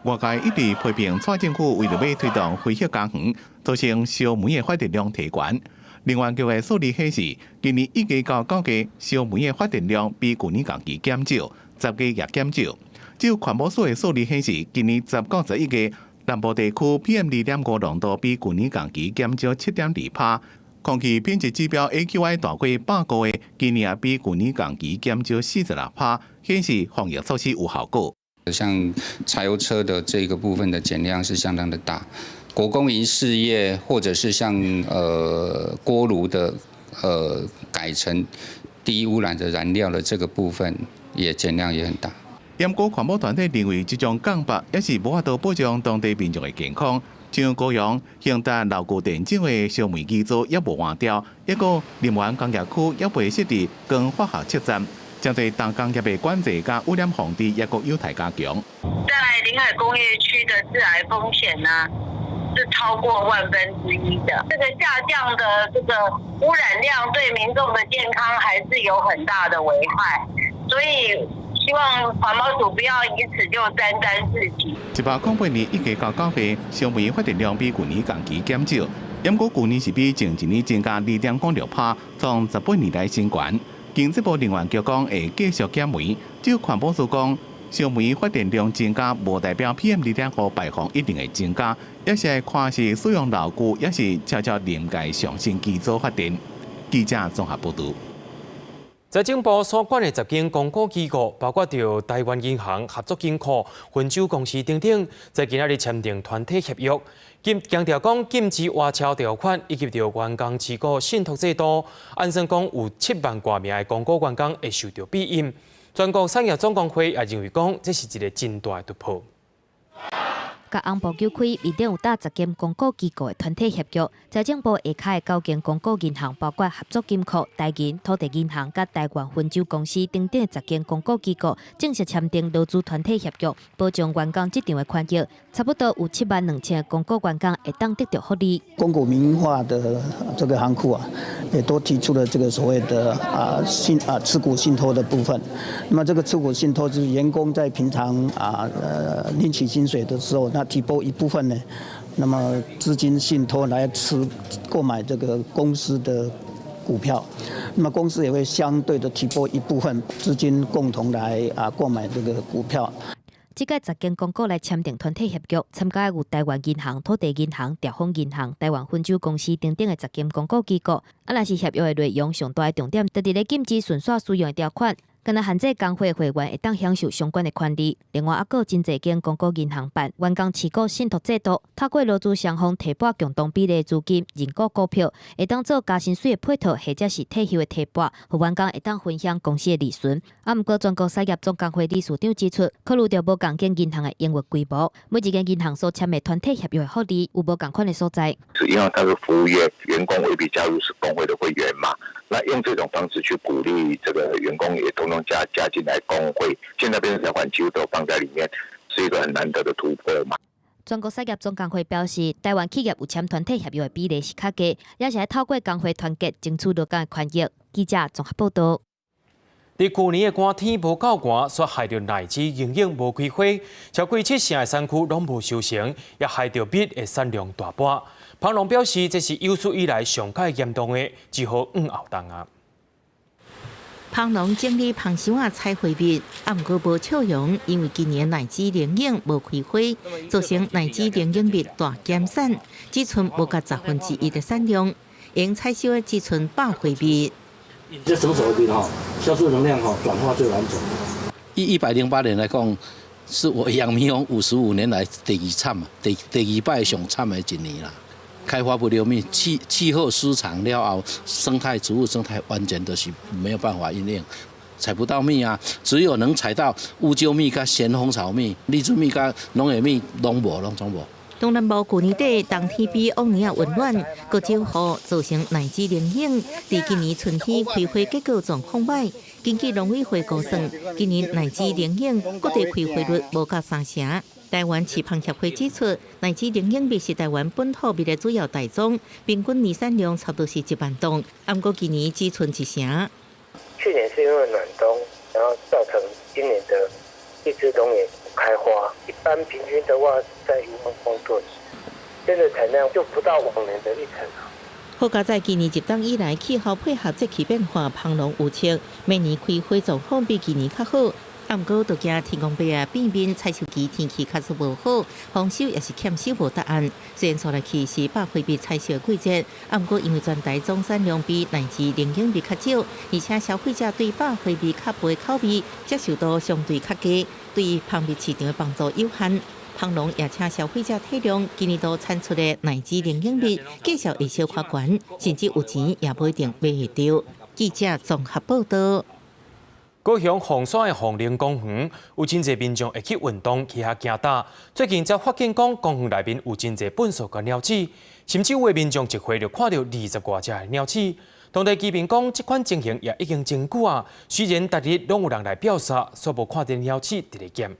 外界一直批評蔡政府為著欲推動非核家園，造成燒煤的發電量提懸。能源局的數字顯示，今年1月到9月燒煤的發電量比舊年同期減少，10月也減少。只有環保署的數字顯示，今年10到11月南部地區 PM 2.5濃度比舊年同期減少7.2%，空氣品質指標 AQI 大過100個月，今年也比舊年同期減少46%，顯示防疫措施有效果。像柴油車的這個部分的減量是相當的大。國公營事業，或者是像鍋爐的改成低污染的燃料的這個部分，也減量也很大。毋過環保團體認為，這種降幅也是無法度保障當地民眾的健康。像高雄興達老舊電廠的燒煤機組猶無換掉，抑閣林園工業區猶未設置光化學測站，針對重工業的管制佮污染防治，抑閣有待加強。在臨海工業區的致癌風險呢，是超過萬分之一的，這個下降的這個污染量對民眾的健康還是有很大的危害，所以希望環保署不要以此就沾沾自喜。108年1月到9月，燒煤發電量比舊年同期減少，毋過舊年是比前一年增加2.06%，創18年來新懸。經濟部能源局講會繼續減煤，就環保署講，燒煤發電量增加，無代表 PM 2.5排放一定會增加，抑是看是使用老舊，抑是悄悄臨界上新機組發電。記者綜合報導。財政部所管的10間公股機構，包括著台灣銀行、合作金庫、分酒公司等等，在今仔日簽訂團體協約，禁強調講禁止挖鈔條款，以及著員工持股信託制度，按算講有7萬外名的公股員工會受著庇蔭。全國產業總工會也認為講，這是一个真大的突破。共翁步糾開，面頂有搭10間公股機構的團體協約，財政部下跤的九間公股銀行，包括合作金庫、台銀、土地銀行、佮台灣分酒公司等等10間公股機構，正式簽訂勞資團體協約，保障員工職場的權益，差不多有7萬2千個公股員工會當得著福利。公股民營化的這個行庫啊，也都提出了這個所謂的啊信啊持股信託的部分。那麼這個持股信託就是員工在平常啊領取薪水的時候，那提撥一部分呢，那麼資金信託來持購買這個公司的股票，那麼公司也會相對的提撥一部分資金，共同來啊購買這個股票。這屆10間公股來簽訂團體協約，參加有台灣銀行、土地銀行、兆豐銀行、台灣分酒公司等等的10間公股機構。啊，若是協約的內容，上大的重點，就佇咧禁止順紲使用的條款。敢若限制工會會員會當享受相關的權利。另外，猶閣有真濟間公股銀行辦員工持股信託制度，透過勞資雙方提撥共同比例資金認股股票，會當做加薪水的配套，或者是退休的提撥，予員工會當分享公司的利潤。啊，毋過全國產業總工會理事長指出，考慮著無仝間銀行的營運規模，每一間銀行所簽的團體協約的福利有無仝款的所在。是因為它是服務業，員工未必加入是工會的會員嘛？那用這種方式去鼓勵這個員工也統統加進來工會，現在變成條款幾乎都放在裡面，是一個很難得的突破嘛。全國產業總工會表示，台灣企業有簽團體協約的比例是較低，也是愛透過工會團結爭取勞工的權益。記者綜合報導。佇舊年的寒天無夠寒，煞害著奶子營養無開花，超過七成的產區攏無收成，也害著蜜的產量大半。蜂農表示，這是有史以來上蓋嚴重的，只好往後冬啊。蜂農整理蜂箱仔採花蜜，啊，毋過無笑容，因為今年奶子靈應無開花，造成奶子靈應蜜大減產，只賰無夠1/10的產量，用採收的只賰百花蜜。這成熟的蜜吼，酵素能量吼轉化最完整。以108年來講，是我養蜜蜂55年來第二慘啊，第二擺上慘的一年啦。開發不了蜜，氣候失常了後，生態植物生態完全都是沒有辦法應用，採不到蜜啊，只有能採到烏桕蜜、佮咸豐草蜜、荔枝蜜、佮龍眼蜜，攏無，攏總無。東南部舊年底冬天比往年仔溫暖，閣少雨，造成奶子靈應。佇今年春天開花結果狀況䆀。根據農委會估算，今年奶子靈應各地開花率無夠三成。台灣飼蜂協會指出，奶子靈應蜜是台灣本土蜜的主要大宗，平均年產量差不多是1萬噸，毋過今年只賰一成。去年是因為暖冬，然後造成今年的荔枝龍眼開花，一般平均的話在1萬公噸，現在產量就不到往年的一成。好佳哉今年入冬以來，氣候配合節氣變化，蜂農預測明年開花狀況比今年較好。啊，毋過就驚天公伯啊變面，採收期天氣確實無好，豐收也是欠收無答案。雖然出來去是百花蜜採收的季節，啊，毋過因為全台總產量比奶子靈應蜜較少，而且消費者對百花蜜較薄的口味接受度相對較低，對蜂蜜市場的幫助有限。蜂農也請消費者體諒，今年度產出的奶子靈應蜜價數會小可懸，甚至有錢也無一定買會著。記者綜合報導。高雄鳳山的鳳林公園有真濟民眾會去運動，去遐行踏。最近才發現講，公園內面有真濟糞埽佮鳥鼠，甚至有的民眾一歲就看著20外隻的鳥鼠。當地居民講，這款情形也已經真久啊。雖然逐日攏有人來表掃，煞無看著鳥鼠佇咧撿。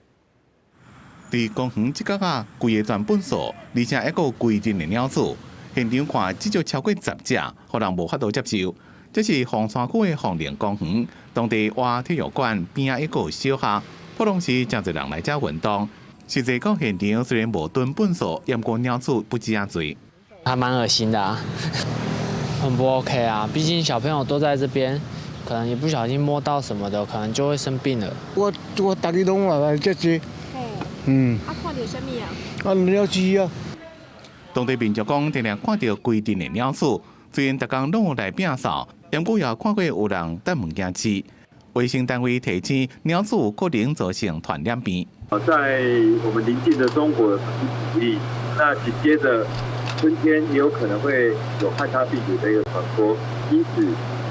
佇公園這角仔，規个全糞埽，而且還閣有規陣的鳥鼠。現場看至少超過10隻，予人無法度接受。這是鳳山區的鳳林公園，當地活體育館邊仔一個小學，普通時誠濟人來遮運動。實際講現場雖然無囤糞埽，毋過鳥鼠不止遮濟。還蠻噁心的啊，很不 OK 啊！畢竟小朋友都在這邊，可能一不小心摸到什麼的，可能就會生病了。我逐日攏來這隻，嗯。啊，看著啥物啊？啊，鳥鼠啊。當地民眾講，定定看著規陣的鳥鼠，雖然逐工攏有來摒掃，毋過也看過有人擲物件飼。衛生單位提醒，鳥鼠有可能造成傳染病。在我們鄰近的中國鼠疫，那緊接着春天也有可能會有漢他病毒的一個傳播，因此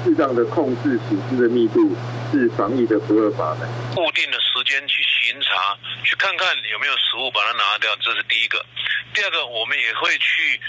適當的控制鼠隻的密度是防疫的不二法門。固定的時間去巡查，去看看有沒有食物把它拿掉，這是第一個。第二個，我們也會去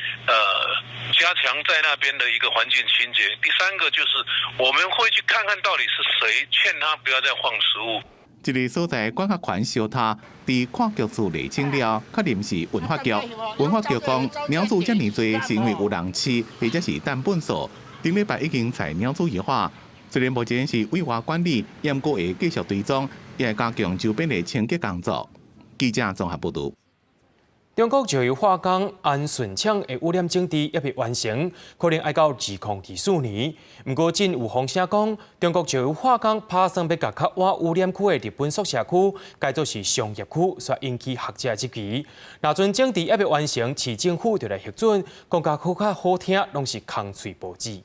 加強在那邊的一個環境清潔。第三個就是我們會去看看到底是誰勸他不要再放食物。這个所在管轄權相䆀，佇跨局處釐清了，確認是文化局。文化局講，鳥鼠遮爾濟是因為有人飼，或者是擲糞掃。頂禮拜已經採鳥鼠異化，雖然目前是委外管理，毋過會繼續追蹤，也會加強周邊的清潔工作。記者綜合報導。中國石油化工安順廠的污染整治猶未完成，可能愛到2024年。毋過，真有風聲講，中國石油化工拍算欲共較倚污染區的日本宿舍區改做是商業區，煞引起學者質疑。若陣整治猶未完成，市政府就來核准，講甲閣較好聽，攏是空喙報紙。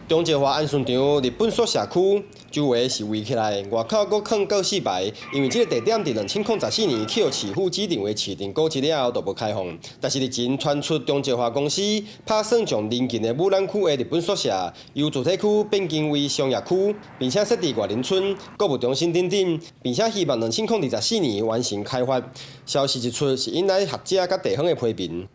中石化安順廠日本宿舍區周圍是圍起來，外口閣囥告示牌，因為這个地點佇2014年去予市府指定為市政古蹟了後，就無開放。但是日前傳出中石化公司拍算將鄰近的武蘭區的日本宿舍由住宅區變更為商業區，並且設佇外林村購物中心等等，並且希望2024年完成開發。消息一出，是引來學者佮地方的批評。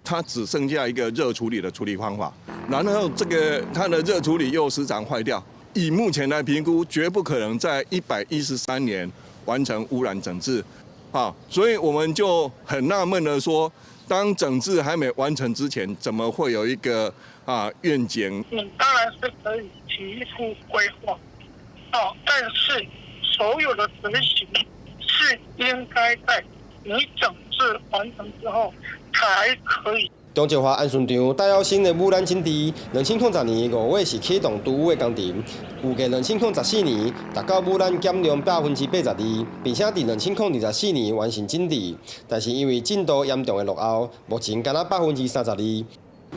它只剩下一個熱處理的處理方法，然後這個它的熱處理又時常壞掉。以目前來評估，絕不可能在113年完成污染整治，啊，所以我們就很納悶的說，當整治還沒完成之前，怎麼會有一個願景？你當然是可以提出規劃，哦，但是所有的執行是應該在你整治完成之後才可以。中石化安順廠戴耀新的污染整治，2010年5月是啟動除污的工程，預計2024年達到污染減量82%，並且佇2024年完成整治。但是因為進度嚴重的落後，目前干焦32%。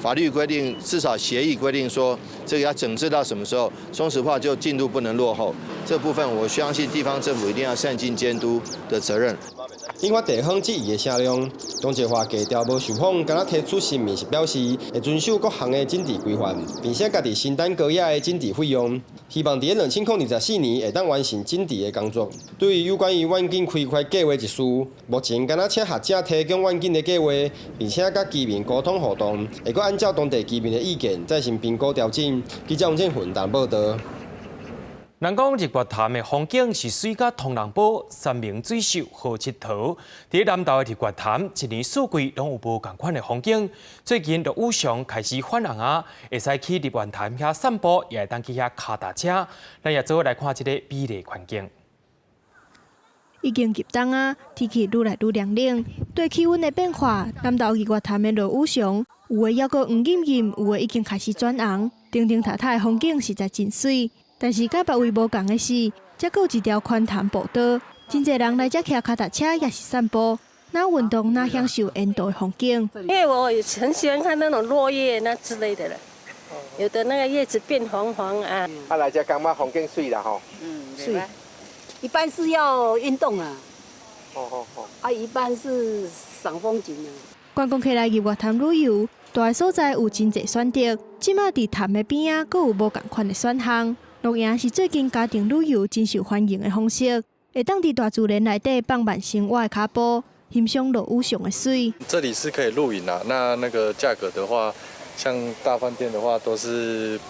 法律規定，至少協議規定說，這個要整治到什麼時候，中石化就進度不能落後。這部分我相信地方政府一定要善盡監督的責任。引發地方質疑的聲量，中石化低調無受訪，干焦提出聲明是表示會遵守各項的整治規範，並且家己承擔高額的整治費用，希望佇2024年會當完成整治的工作。對於有關於遠景開發計劃一事，目前干焦請學者提供遠景的計劃，並且佮居民溝通互動，會閣按照當地居民的意見進行評估調整。記者王建雲報導。人講日月潭的風景是媠甲唐人堡，山明水秀好𨑨迌。佇南投的日月潭，一年四季攏有無仝款的風景。最近落雨上開始泛紅啊，會使去日月潭遐散步，也會當去遐跤踏車。咱也做伙來看這個美麗環境。已經入冬啊，天氣愈來愈涼冷。對氣溫的變化，南投日月潭的落羽松，有的猶閣黃陰陰，有的已經開始轉紅。亭亭塔塔的風景實在真媠。但是佮別位無仝的是，這閣有一條寬潭步道，真濟人來遮騎跤踏車，抑是散步，若運動，若享受沿途的風景。因為我很喜歡看那種落葉那之類的了，有的那個葉子變黃黃啊。啊，來遮感覺風景媠啦吼。嗯，媠。一半是要運動啊。哦哦哦。啊，一半是賞風景啊。觀光客來日月潭旅遊，蹛的所在有真濟選擇。這馬佇潭的邊仔，閣有無仝款的選項。露營是最近家庭旅遊真受歡迎的方式，會當佇大自然內底放慢生活的跤步，欣賞落羽松的媠。這裡是可以露營啊，那個價格的話，像大飯店的話都是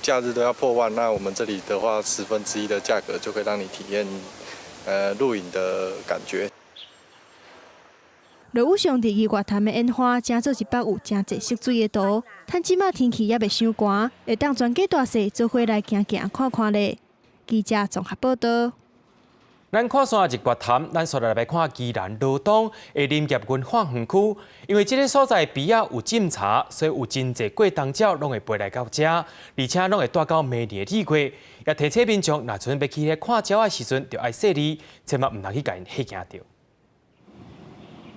假日都要破萬，那我們這裡的話1/10的價格就可以讓你體驗，露營的感覺。落羽松佇日月潭的演化，成做一幅有誠濟色水的圖。趁這馬天氣猶袂傷寒，會當全家大細做伙來行行看看咧。記者綜合報導。咱看煞日月潭，咱煞來來看宜蘭羅東的林業文化園區，因為這个所在邊仔有浸茶，所以有真濟過冬鳥攏會飛來到遮，而且攏會蹛到明年的2月。也提醒民眾，若陣欲去遐看鳥仔時陣，著愛細膩，千萬毋通去共𪜶嚇驚著。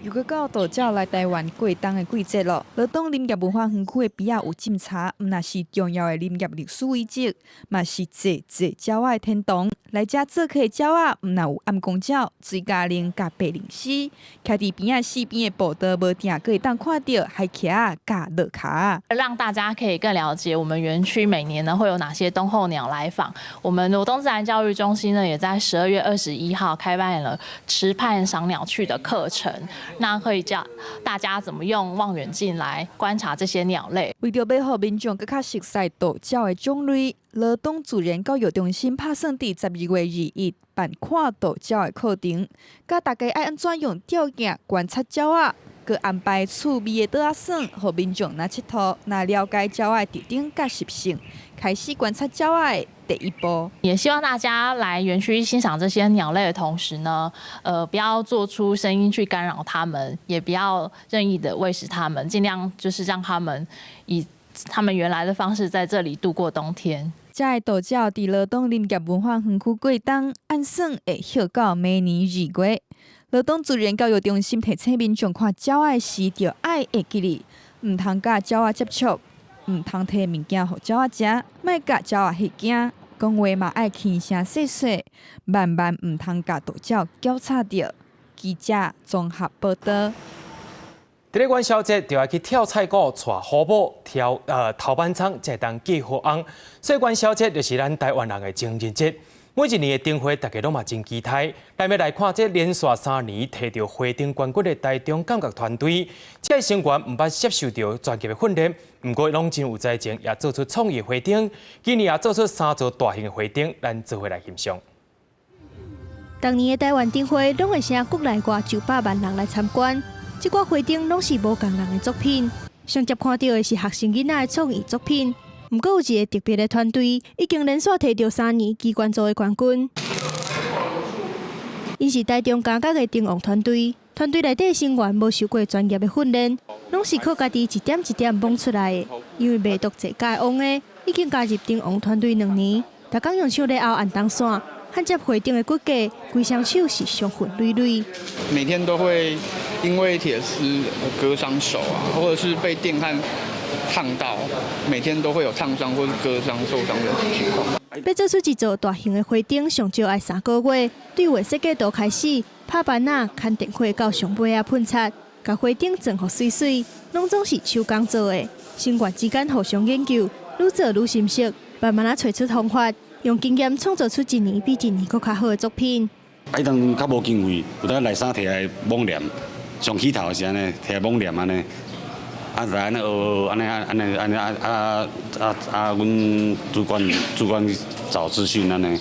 又閣到渡鳥來台灣過冬的季節囉。羅東林業文化園區的邊仔有浸茶，毋但是重要的林業歷史遺跡，嘛是濟濟鳥仔的天堂。來遮做客的鳥仔，毋但有頷公鳥、水嘉玲佮白鷺鷥，徛佇邊仔四邊的步道，無定閣會當看著海鵲佮落跤。讓大家可以更了解我們園區每年呢會有哪些冬候鳥來訪。我們羅東自然教育中心呢，也在12月21號開辦了池畔賞鳥趣的課程。那可以教大家怎麼用望遠鏡來觀察這些鳥類。為著欲予民眾閣較熟悉渡鳥的種類，羅東自然教育中心拍算佇12月21辦看渡鳥的課程，教大家愛按怎用吊鏡觀察鳥仔，閣安排趣味的桌仔耍，予民眾若𨑨迌，若了解鳥仔的特徵佮習性，開始觀察鳥仔的第一步。也希望大家來園區欣賞這些鳥類的同時呢，不要做出聲音去干擾它們，也不要任意的餵食它們，盡量就是讓它們以他們原來的方式在這裡度過冬天。這个渡鳥佇羅東林業文化園區過冬，按算會歇到明年2月。羅東自然教育中心提醒民眾看鳥仔時，著愛會記得，毋通佮鳥仔接觸，毋通提物件予鳥仔食，莫共鳥仔嚇驚。講話嘛愛輕聲細細，萬萬毋通共渡鳥攪吵著。記者綜合報導。佇咧元宵節，就愛去跳菜鼓、娶好某、跳頭班倉，才會當嫁好翁。所以元宵節就是咱台灣人的情人節。每一年的燈會，大家攏嘛真期待。咱欲來看這連續3年提著花燈冠軍的台中感覺團隊，這个成員毋捌接受著專業的訓練，毋過攏真有才情，也做出創意花燈。今年也做出3座大型的花燈，咱做伙來欣賞。逐年的台灣燈會攏會吸國內外900萬人來參觀。這寡花燈攏是無仝人的作品，上捷看著的是學生囡仔的創意作品。毋過有一个特別的團隊，已經連續提著3年機關組的冠軍。𪜶是台中嘉角的燈王團隊，團隊內底成員無受過專業的訓練，攏是靠家己一點一點摸出來的。因為袂獨濟屆王的，已經加入燈王團隊2年，逐工用手咧拗按燈線。焊接花燈的骨架，規雙手是傷痕累累。每天都會因為鐵絲割傷手啊，或者是被電焊燙到，每天都會有燙傷或是割傷受傷的情況。欲做出一座大型的花燈，上少愛3個月。對畫設計圖開始，拍板仔、牽電火到上尾仔噴漆，共花燈裝予媠媠，攏總是手工做的。成員之間互相研究，愈做愈心熟，慢慢仔揣出方法。用經驗創造出一年比一年閣較好的作品。啊，彼當較無經費，有當內衫提來摸黏，上起頭是按呢，提來摸黏按呢，啊來按呢學，按呢按呢按呢啊啊啊！阮主管主管找資訊按呢，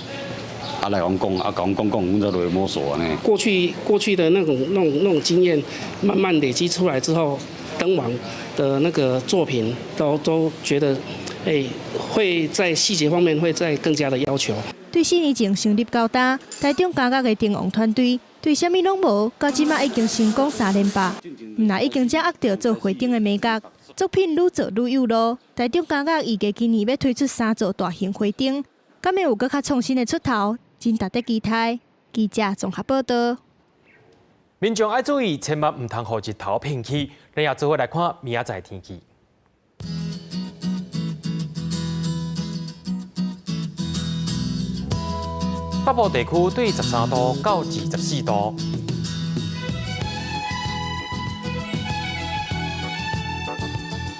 啊來阮講，啊共阮講講，阮才落去摸索按呢。過去的那種經驗，慢慢累積出來之後，燈王的那個作品都覺得。欸，會在細節方面會再更加的要求。對4年前成立到今，台中嘉角的燈王團隊對啥物攏無，到這馬已經成功3連霸。毋但已經掌握著做花燈的眉角，作品愈做愈有路。台中嘉角預計今年欲推出3座大型花燈，敢會有閣較創新的出頭，真值得期待。記者綜合報導。民眾愛注意，千萬毋通予日頭騙去。咱也做伙來看明仔載天氣。北部地區對13度到24度，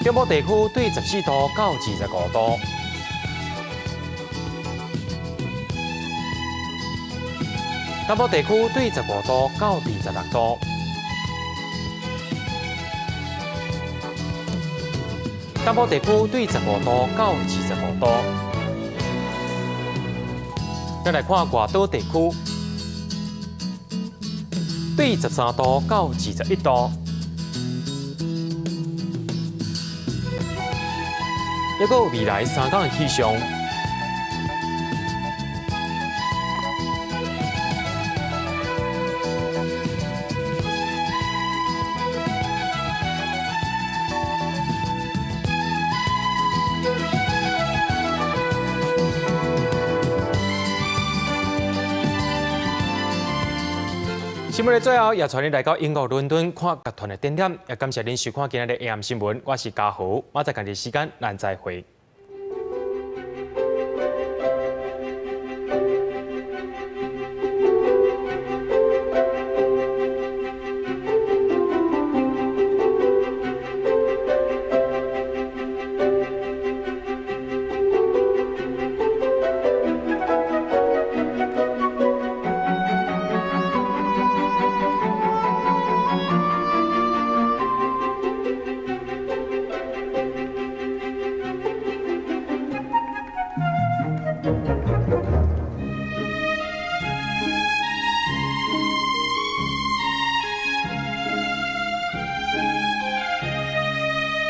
中部地區對14度到25度，南部地區對15度到26度，東部地區對15度到25度。咱來看外島地區，對13度到21度，抑閣有未來3天的氣象。新聞的最後，也帶你來到英國倫敦看樂團的展覽。也感謝您收看今仔日的 AM 新聞，我是嘉豪，明仔載仝時間，咱再會。